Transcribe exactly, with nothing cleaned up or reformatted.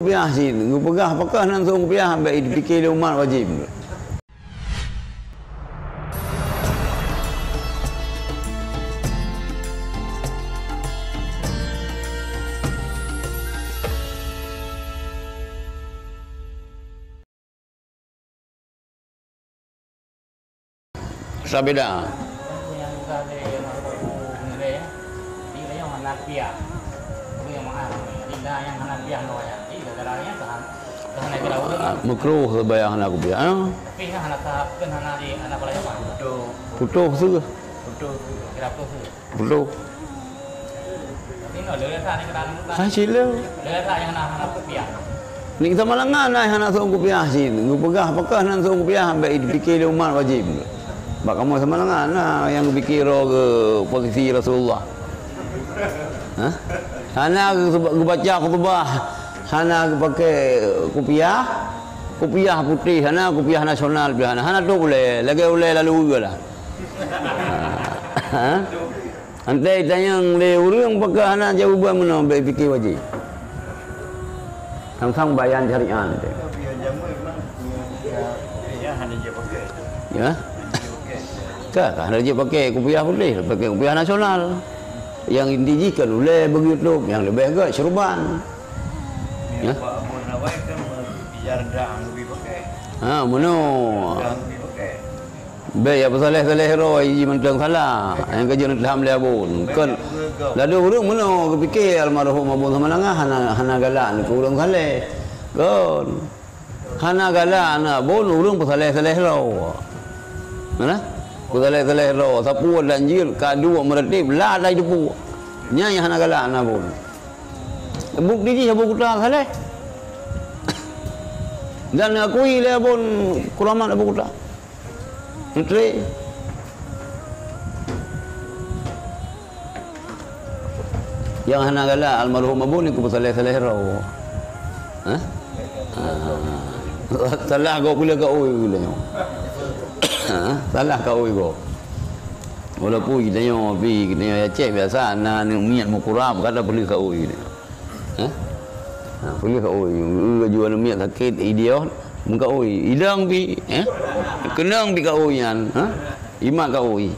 Kupiah cit, geupeugah pakon hana seuôt kupiah, bèk jipike lé umat wajéb. Sabeda. Ah, makruh seumbahyang hana kupiah, ah. Putôh tu. Putôh. Hai cit lé. Ni sama lengan ai hana seuôt kupiah cit. Geupeugah pakon hana seuôt kupiah, bèk jipike lé umat wajéb. Bak kamoe sama lengan na nyang geupike droe keu posisi Rasulullah. Hah? Hana geu-, geubaca khutbah, hana geupake kupiah, kupiah putéh hana, kupiah nasional pih hana. Hana tôp ulèe, lagèe ulèe lalu lah. Ha? Antai tanyong lé ureueng pakon hana jawaban meunoe bèk pike wajéb. Sang-sang bayan syariat teuh. Ya. Ka, ka hana jeuet pake kupiah putéh, pake kupiah nasional. Nyang inti jih kan ulèe bagi YouTube, nyang leubeh gèt syuruban. Ya. Ha, meunoe. Bèk ya peusaléh-saléh droe jih mantong salah. Nyang ka jeuet lham lé abon. Kon ladôm ureueng meunoe geupike almarhum Abon Samalanga hana, hana galak keu ureueng saléh. Kon. Hana galak aneuk abon ureueng peusaléh-saléh droe. Mana? Peusaléh-saléh droe. Sapeue dan jeuet ka duek meuratéb la tai teupeu. Nyan nyang hana galak aneuk abon. Bukti jih Abu Kuta saléh. Dan akui lé abon kuramat Abu Kuta. Menteri. Nyang hana galak almarhum Abon ni keu peusaléh-saléh droe. Hah? Ah. Salah gob pula ka ui geutanyoe. Ha? Salah ka ui gob. Walaupun geutanyoe pi, geutanyoe Aceh biasa na aneuk miet meukurab, kada peuleueh ka ui geutanyoe. Hah? Ha, peuleueh ka ui. Ui laju aneuk miet sakét, idiot, meuka ui. Idang pi, eh? Keunong pi ka ui nyan, ha? Imat ka ui.